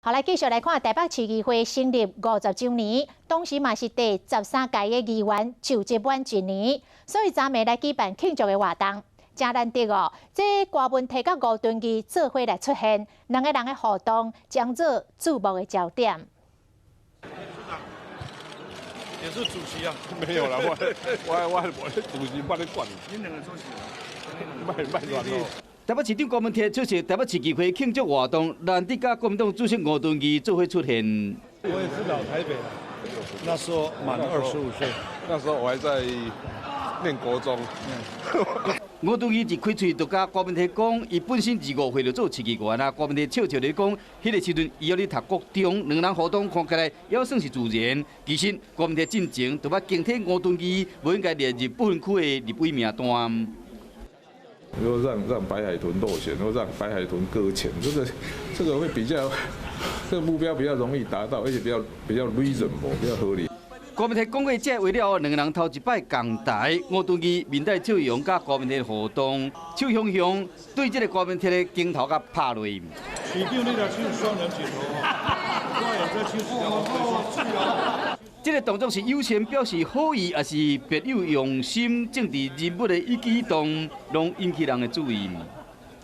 好，來繼續來看台北市議會成立50週年，當時嘛是第13屆的議員就職滿一年，所以昨暝來舉辦慶祝的活動。誠難得哦，這郭文棣佮吳敦義做伙來出現，兩个人的互動將做矚目的焦點。也是主席啊？沒有啦，我主席幫你管。你兩個主席。莫莫亂囉。台北市長郭文棣出席台北市議會慶祝活動，難得佮國民黨主席吳敦義做伙出現。我也是老台北了，那時候滿25歲，那時候我還在念國中。吳敦義一開喙就佮郭文棣講，伊本身25歲就做市議員啊。郭文棣笑笑咧講，彼個時陣伊猶咧讀國中，兩人互動看起來猶算是自然。其實郭文棣進前就捌警惕吳敦義，無應該列入不分區的立委名單。說讓白海豚落選，或讓白海豚擱淺，這個會比較，這個目標比較容易達到，而且比較 reasonable，比較合理。郭文棣講過這話了後，兩个人頭一擺仝台，吳敦義面帶笑容佮郭文棣互動，手雄雄對這個郭文棣的鏡頭共拍落。市長你來唱雙人鏡頭，我也在唱。這個動作是友善表示好意，抑是別有用心？政治人物的一舉一動，攏引起人的注意。